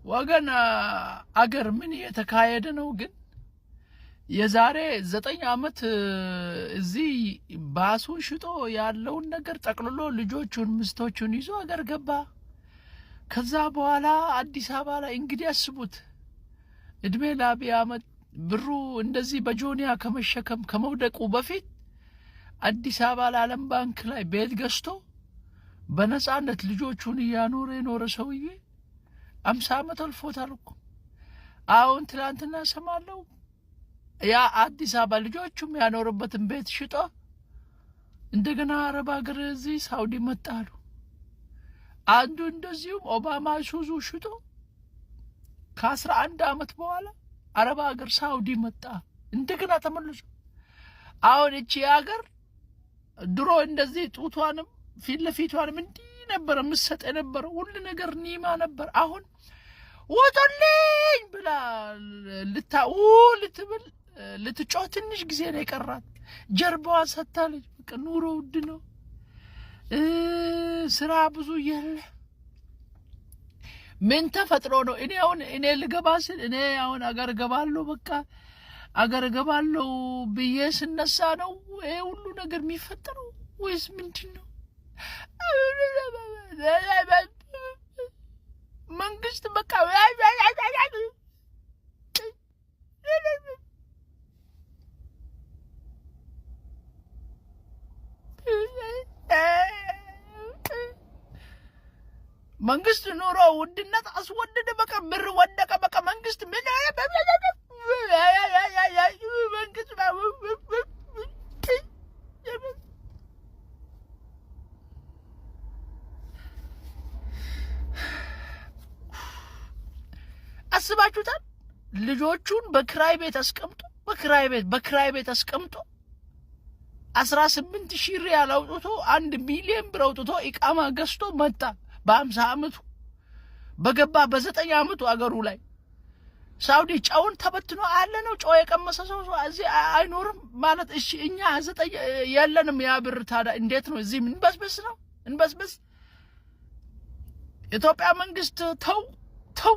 ወገን አገር ምን እየተካሄደ ነው? ግን የዛሬ 9 ዓመት እዚህ ባሱን ሽጦ ያለውን ነገር ጠቅልሎ ልጆቹን ምስቶቹን ይዞ አገር ገባ። ከዛ በኋላ አዲስ አበባ ላይ እንግዲህ አስቡት፣ እድሜ ለአብይ አህመድ፣ ብሩ እንደዚህ በጆንያ ከመሸከም ከመውደቁ በፊት አዲስ አበባ ላይ ዓለም ባንክ ላይ ቤት ገዝቶ በነጻነት ልጆቹን እያኖረ የኖረ ሰውዬ 50 ዓመት አልፎታል እኮ። አሁን ትላንትና ሰማለሁ ያ አዲስ አበባ ልጆቹም ያኖሩበትን ቤት ሽጦ እንደገና አረብ ሀገር እዚህ ሳውዲ መጣሉ። አንዱ እንደዚሁም ኦባማ ሱዙ ሽጦ ከ11 ዓመት በኋላ አረብ ሀገር ሳውዲ መጣ። እንደገና ተመልሶ አሁን እቺ ሀገር ድሮ እንደዚህ ጡቷንም ፊት ለፊቷንም እንዲህ ነበር የምትሰጥ የነበረው፣ ሁሉ ነገር ኒማ ነበር። አሁን ውጡልኝ ብላ ልታው ልትብል ልትጮህ ትንሽ ጊዜ ነው የቀራት። ጀርባዋን ሰጥታለች። በቃ ኑሮ ውድ ነው፣ ስራ ብዙ የለ። ምን ተፈጥሮ ነው? እኔ አሁን እኔ ልገባ ስል፣ እኔ አሁን አገር እገባለሁ፣ በቃ አገር እገባለሁ ብዬ ስነሳ ነው ይሄ ሁሉ ነገር የሚፈጠረው ወይስ ምንድን ነው? መንግስት በቃ መንግስት ኑሮ ውድነት አስወደደ። በቃ ብር ወደቀ። በቃ መንግስት ምን መንግስት አስባችሁታል? ልጆቹን በክራይ ቤት አስቀምጦ በክራይ ቤት አስቀምጦ 18,000 ሪያል አውጥቶ፣ 1 ሚሊዮን ብር አውጥቶ ኢቃማ ገዝቶ መጣ። በ50 ዓመቱ በገባ በ9 ዓመቱ አገሩ ላይ ሳውዲ ጨውን ተበትኖ አለ ነው። ጨው የቀመሰ ሰው እዚህ አይኖርም ማለት። እሺ እኛ ዘጠኝ የለንም ያ ብር፣ ታዲያ እንዴት ነው እዚህ እንበስብስ ነው እንበስብስ? ኢትዮጵያ መንግስት ተው ተው።